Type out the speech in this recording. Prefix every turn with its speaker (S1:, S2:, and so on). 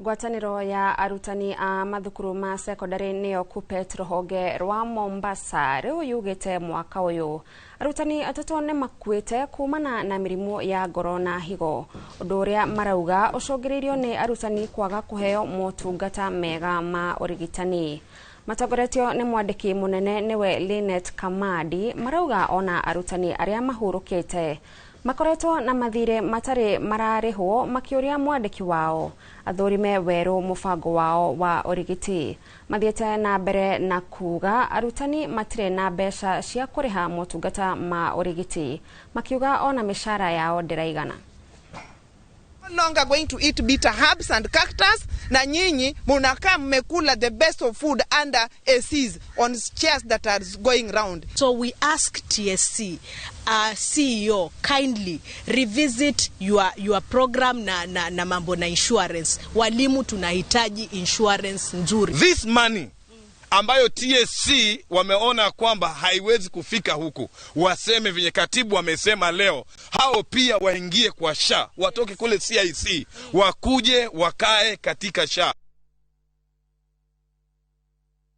S1: Ngwatanĩro ya arutani a mathukuru ma secondary nĩyo KUPPET rũhonge rwa Mombasa rĩu yugĩte mwaka ũyũ arutani 3 nĩ makuĩte kumana na mĩrimũ ya ngoro na higo, ũndũ ũrĩa marauga ũcũngĩrĩirio nĩ arutani kwaga kũheo motungata mega ma ũrigitani. Matongoretio nĩ mwandĩki mũnene nĩwe Linet Kamadi, marauga ona arutani arĩa mahurũkĩte makoretwo na mathirĩ matarĩ mararĩhwo, makĩũria mwandĩki wao athũrime werũ mũbango wao wa ũrigiti. Mathiĩte na mbere na kuga arutani matirĩ na mbeca cia kũrĩha motungata ma ũrigiti, makiuga ona mĩcara yao ndĩraigana.
S2: Longer going to eat bitter herbs and cactus, na nyinyi munakaa mmekula the best of food under ACs on chairs that are going round.
S3: So we ask TSC, CEO, kindly revisit your program na mambo na insurance. Walimu tunahitaji insurance nzuri.
S4: This money ambayo TSC wameona kwamba haiwezi kufika huku, waseme venye katibu wamesema leo, hao pia waingie kwa SHA, watoke kule CIC wakuje wakae katika SHA.